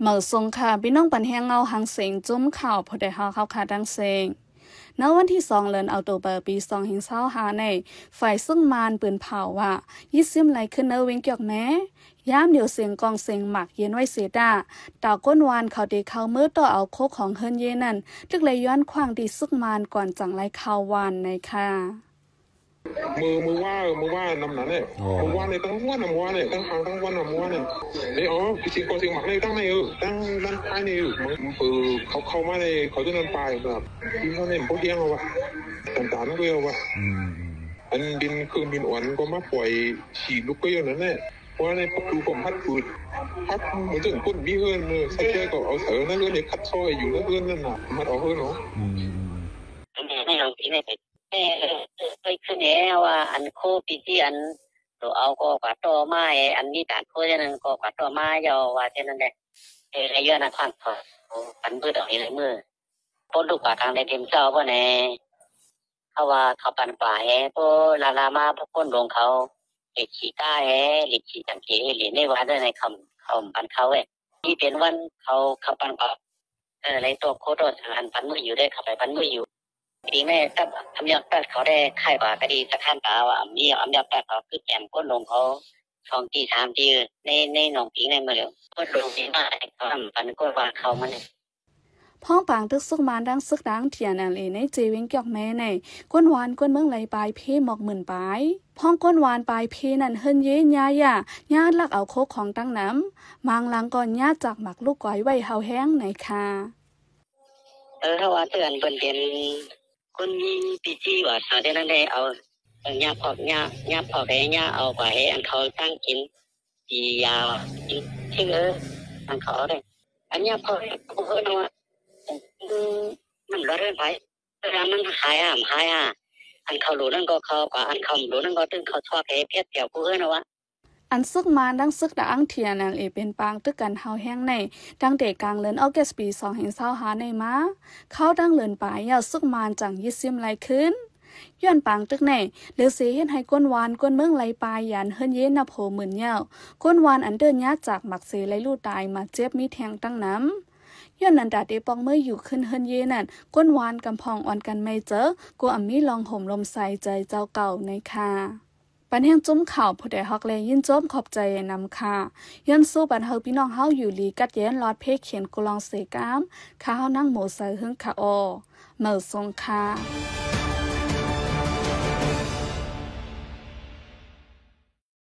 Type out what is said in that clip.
ເໝີສົ່ງຄ່ະ ພີ່ນ້ອງປັນແຮງເງົາຫາງເສງ ຈຸ້ມຂ່າວຜູ້ໃດຮອກເຮົາຄ່ະທັງເສງ. ໃນວັນທີສອງ ເດືອນອອກໂຕເບີ ປີສອງພັນຊາວຫ້ານີ້ ຝ່າຍຊຶກມານປືນເຜົາວ່າ ຍິດຊຶມໄລ່ຂຶ້ນໃນເວງກຽວແມ. ຍາມດຽວສຽງກ້ອງສຽງໝາກເຢັນໄວ້ເສຍຕາ ຕາກົ້ນວານເຂົາທີ່ເຂົ້າເມືອຕໍ່ເອົາໂຄຂອງເຮືອນເຢນັ້ນ ຖືກໄລ່ຍ້ອນຂວ້າງທີ່ຊຶກມານກ່ອນຈັ່ງໄລ່ເຂົ້າວານໃນຄ່ະ. ມື້ ມື້ວານ ມື້ວານນຳນັ້ນແຫຼະ ອໍ ມື້ວານນີ້ທັງວັນນະ ມື້ວານນີ້ ທັງຄ້າງທັງວັນນະ ມື້ວານນີ້ ເອີ ຊິກໍ່ສຽງໝາກໃນຕັ້ງໃນ ເອີ ຕັ້ງດ້ານທ້າຍນີ້ ເອີ ເຂົາເຂົ້າມາໃນ ເຂົາຈະນັ້ນປາຍແບບ ທີ່ເຮົານີ້ບໍ່ຮຽງເອົາວ່າ ຕາມໆ ດ້ວຍເອົາວ່າ ອືມ ອັນບິນ ເຄື່ອງບິນອວນກໍມາປ່ອຍຂີ້ລຸກໄປຢູ່ນັ້ນແຫຼະ ເພາະວ່າໃນປະຕູກໍພັດປືດ ພັດ ເຖິງຄົນມີເຮືອນ ເອີ ສັກເທື່ອກໍເອົາໃສ່ໃນເຮືອນ ຄັດຊອຍຢູ່ໃນເຮືອນນັ້ນນະ ມັນອອກເຮືອນເນາະ ອືມ ອັນນີ້ໃນຫ້ອງທີ່ໃນ ເອີ ເອີ ເຄີຍຂຶ້ນແລ້ວວ່າ ອັນໂຄປີທີ່ອັນໂຕເອົາກໍກວາດຕໍ່ມາ ອັນມີການໂຄຈະນັ້ນກໍກວາດຕໍ່ມາ ເຈົ້າວ່າແຕ່ນັ້ນແຫຼະ ເອີ ໃນເຮືອນນະຄອນ ປັນມືດອກໃຫ້ລາຍມື ໂພດລູກກວາດກາງໄດ້ເຕັມເຈົ້າບໍ່ແນ່ ເຂົາວ່າເຂົາປັນກວາດແຮ ໂພດລາລາມາ ພວກຄົນລົງເຂົາ ເລັກຂີ້ຕາແຮ ເລັກຂີ້ຈັງເກເອເລນ ໃນວ່າເດີ ໃນຄຳ ຄຳປັນເຂົາເວີຍ ທີ່ເປັນວັນເຂົາ ເຂົາປັນກວາດ ເອີ ໄລໂຕໂຄໂຕສານປັນມືຢູ່ເດ້ ເຂົ້າໄປປັນມືຢູ່ ປີໃໝ່ກັບອຳຍອດຕັດເຂົາໄດ້ຄ້າຍກວ່າຄະດີສະຖານກາວ່າ ມີອຳຍອດຕັດເຂົາຄືແກມກົ້ນລົງເຂົາສອງຕີສາມຕີ ໃນ ໃນໜອງປີໃໝ່ມື້ເດີ ກ້ນລົງປີມາເຂົານຳປັນກ້ນວານເຂົາມາເລີຍ. ພ້ອງປາງຕຶກຊຶກມານ ດັ່ງຊຶກດາງ ທີເອັນແອລເອ ໃນເຈເວງກຽວແມໃນ ກ້ນວານກ້ນເມືອງໄລ່ປາຍເພໝອກໝື່ນປາຍ ພ້ອງກ້ນວານປາຍເພນັ້ນ ເຮືອນເຢຍຍາຢາ ຍາລັກເອົາໂຄຂອງຕັ້ງນຳ ບາງຫຼັງກໍຍາຈາກໝາກລູກກອຍໄວ້ເຮົາແຮງໃນຄ່ະ. ເອີ ເຮົາວ່າເຕືອນເພິ່ນເປັນຄົນມີປີຈີວ່າ ເອົາແຕ່ນັ້ນໄດ້ເອົາ ເອີ ຍາພອກ ຍາ ຍາພອກໄດ້ ຍາເອົາກວ່າໃຫ້ອັນເຂົາຕັ້ງກິນ ສີຢາກິນ ເອີ ອັນເຂົາເອົາໄດ້ ອັນຍາພອກ ເອີ ເນາະ ມັນລອດເຮືອນໃຜ ເວລາມັນຂາຍຫ້າມຂາຍຫ້າ ອັນເຂົາໂຫຼນັ້ນກໍເຂົາກວ່າ ອັນເຂົາໂຫຼນັ້ນກໍຕຶງເຂົາຊອກໃຫ້ເພັດແຖວຜູ້ເຮືອນເນາະວ່າ ອັນຊຶກມານ ດັ່ງຊຶກດາງ ທີເອັນແອລເອ ເປັນປາງຕຶກກັນເຮົາແຮງໃນ ຕັ້ງແຕ່ກາງເດືອນອອກກັສ ປີສອງພັນຊາວຫ້ານີ້ມາ ເຂົ້າຕັ້ງເດືອນປາຍແລ້ວ ຊຶກມານຈັ່ງຍຶດຊຶມໄລ່ຂຶ້ນ ຍ້ອນປາງຕຶກໃນ ເຫຼືອເສຍເຮັດໃຫ້ກົ້ນວານກ້ນເມືອງໄລ່ປາຍ ຍານເຮືອນເຢນັບໂຫໝື່ນຍາວ ກົ້ນວານອັນເດີນຍາຈາກໝາກເສໄລ່ລູກຕາຍ ມາເຈັບມີແທງຕັ້ງນຳ ຍ້ອນນັ້ນ ຕາເຕປອກເມີຢູ່ຂຶ້ນເຮືອນເຢນັ້ນ ກົ້ນວານກຳພອງອ່ອນກັນໄໝເຈີ ກໍອຳມີລອງໂຫມລົມໃສ່ໃຈເຈົ້າເກົ່າໃນຄ່ະ. ບັນແຮງຈຸ້ມຂ່າວຜູ້ໃດຮອກແລ ຍິນຊົມຂອບໃຈນຳຄ່ະ ຍ້ອນສູ້ປັນເຮົາພີ່ນ້ອງເຮົາຢູ່ດີກັດເຢັນ ລອດເພຂຽນກຸລອງເສກາມ ຂ້າເຮົານາງໂມໄຊເຮີງຄ່ະ ອອ ເໝີສົ່ງຄ່ະ.